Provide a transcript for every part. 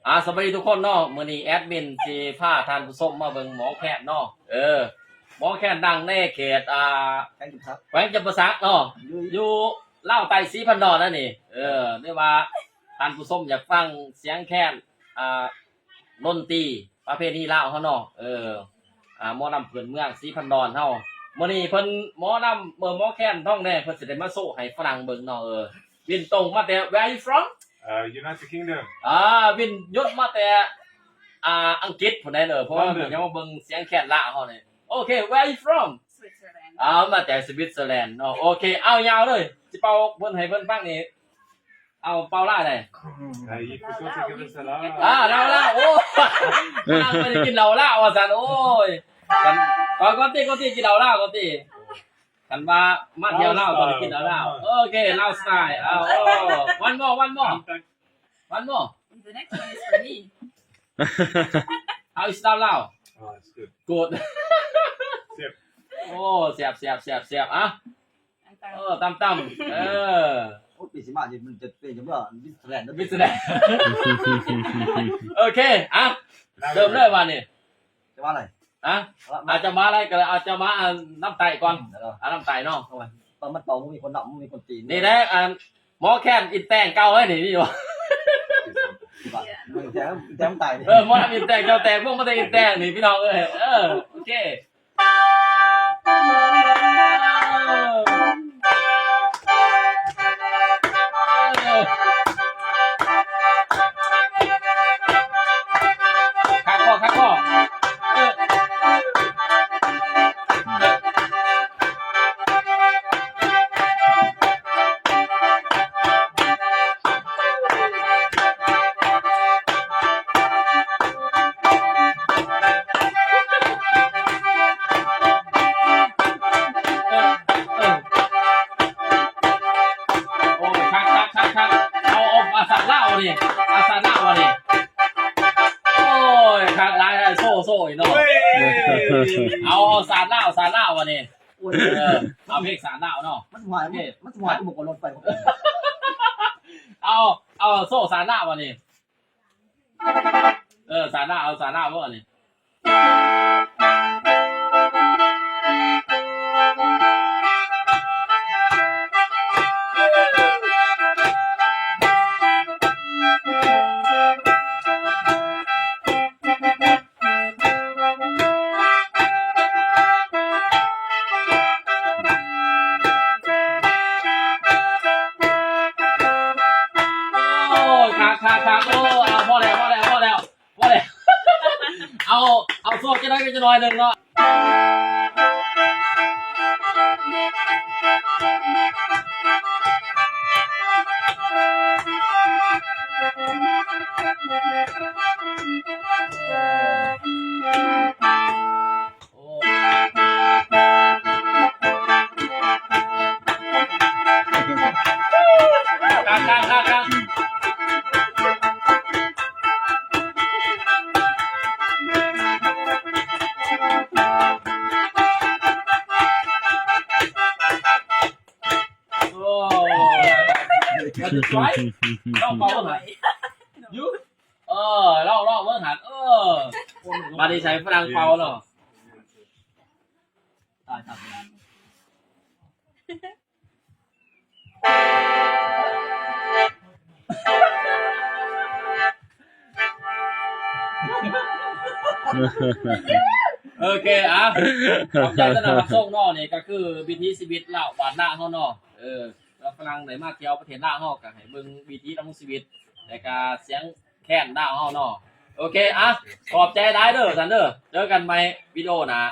ອ່າ ສະບາຍດີທຸກຄົນເນາະ, ມື້ນີ້ແອດມິນຊິພາທ່ານຜູ້ຊົມມາເບິ່ງໝໍແຄນເນາະ. ເອີ ໝໍແຄນດັງໃນເຂດ ອ່າ ແຂວງຈຳປາສັກ ແຂວງຈຳປາສັກເນາະ, ຢູ່ ຢູ່ລາວໃຕ້ສີພັນດອນນັ້ນນີ້. ເອີ ຫຼືວ່າທ່ານຜູ້ຊົມຢາກຟັງສຽງແຄນ ອ່າ ດົນຕີປະເພນີລາວເຮົາເນາະ. ເອີ ອ່າ ໝໍລຳພື້ນເມືອງສີພັນດອນເຮົາ. ມື້ນີ້ເພິ່ນ ໝໍລຳ ເອີ ໝໍແຄນທອງແດງ ເພິ່ນຊິໄດ້ມາໂຊໃຫ້ຝຣັ່ງເບິ່ງເນາະ. ເອີ ບິນຕົງມາແຕ່ Where are you from? Uh, United Kingdom. ອ່າ ບິນຍົນມາແຕ່ ອ່າ ອັງກິດພຸ້ນແຫຼະເດີ, ເພາະວ່າ London. ເພິ່ນຢາກມາເບິ່ງສຽງແຄນລາວເຮົານີ້. ໂອເຄ Where are you from? Switzerland. ອ່າ ມາແຕ່ສະວິດເຊີແລນເນາະ. ໂອເຄ ເອົາຍາວເລີຍ ຊິເປົ່າເພິ່ນ ໃຫ້ເພິ່ນຟັງນີ້. ເອົາ ເປົ່າລາວໄດ້. ອ່າ ລາວ ລາວ ໂອ້ ບໍ່ໄດ້ກິນເຫຼົ້າລາວວ່າຊັ້ນ. ໂອ້ຍ ກັນ ກ່ອນ ກ່ອນຕິ ກ່ອນຕິ ກິນເຫຼົ້າລາວກ່ອນຕິ. ຄັນວ່າມາທ່ຽວລາວຕ້ອງໄດ້ກິນເຫຼົ້າລາວ. ໂອເຄ ລາວສະໄຕລ໌. ເອົາ one more, one more, one more. The next one is for me. How is ລາວລາວ? Oh, it's good. Good. ໂອ້ ແຊບ ແຊບ ແຊບ ແຊບ. ອ່ະ ເອີ ຕຳໆ ເອີ ໂອ້ ປີຊິມານີ້ມັນຈະເປັນຫຍັງບໍ່? ວິສແລນ ວິສແລນ. ໂອເຄ ອ່ະ ເລີ່ມເລີຍບາດນີ້. ຈະມາໄລ ຮະ? ອາດຈະມາໄລກໍໄດ້ ອາດຈະມາ ອັນ ນຳໄຕກ່ອນ. ເອີ ອາ ນຳໄຕເນາະ. ໂອ້ຍ ຕອນມັນເປົ່າບໍ່ມີຄົນນຳ ບໍ່ມີຄົນຕີນ. ນີ້ແຫຼະ ອັນ ໝໍແຄນອິນແຕງເກົ່າເອີຍນີ້ ມີບໍ່? ແຕງ ແຕງຕາຍ. ເອີ ໝໍລຳອິນແຕງ ເຈົ້າແຕງ ພວກມັນແຕ່ອິນແຕງນີ້ ພີ່ນ້ອງເອີຍ. ເອີ ໂອເຄ. ຄັກບໍ່ ຄັກບໍ່? ເອີ ໂອ້ຍ ຄັກໆໆໆ ເອົາ ເອົາພາສາລາວນີ້ ພາສາລາວນີ້. ໂອ້ຍ ຄັກຫຼາຍ ໂຊ ໂຊອີກເນາະ. ເອົາ ເອົາສາດລາວ ສາດລາວບາດນີ້. ໂອ້ຍ ເອີ ເອົາເພງສາດລາວເນາະ. ມັນຫວາຍ ມັນ ມັນຫວາຍ ບໍ່ກໍລົດໄປ. ເອົາ ເອົາໂຊສາດລາວບາດນີ້. ເອີ ສາດລາວ ເອົາສາດລາວເບິ່ງອັນນີ້. ໂອ້ຍ ຄັກໆໆ ໂອ້ ເອົາ ພໍແລ້ວ ພໍແລ້ວ ພໍແລ້ວ ພໍແລ້ວ. ເອົາ ເອົາໂຊຈັກໜ້ອຍ ຈັກໜ້ອຍໜຶ່ງເນາະ. ໂອ້ ຄັກໆໆໆ. ໂອ້ ລອງເປົ່າເບິ່ງຫັ້ນ ຢູ່ ເອີ ລອງ ລອງເບິ່ງຫັ້ນ ເອີ ບາດນີ້ໃສ່ຝຣັ່ງເປົ່າເນາະ. ຕາຍ ຕາຍ. ໂອເຄ ອ່ະ ຂອບໃຈສຳລັບຮັບຊົມເນາະ. ນີ້ກໍຄືວິຖີຊີວິດລາວບ້ານນາເຮົາເນາະ. ເອີ ລາວຝຣັ່ງໄດ້ມາທ່ຽວປະເທດລາວເຮົາ ກໍໃຫ້ເບິ່ງວິຖີດຳລົງຊີວິດ ແລະກະສຽງແຄນລາວເຮົາເນາະ. ໂອເຄ ອ່ະ ຂອບໃຈຫຼາຍເດີທ່ານເດີ. ເຈີກັນໃໝ່ວິດີໂອໜ້າ.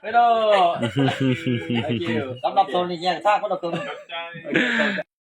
ເຮັລໂລ Thank you. ສຳລັບໂຊນນີ້ແຍກທາງຄົນລະເຄິ່ງ. ຂອບໃຈ.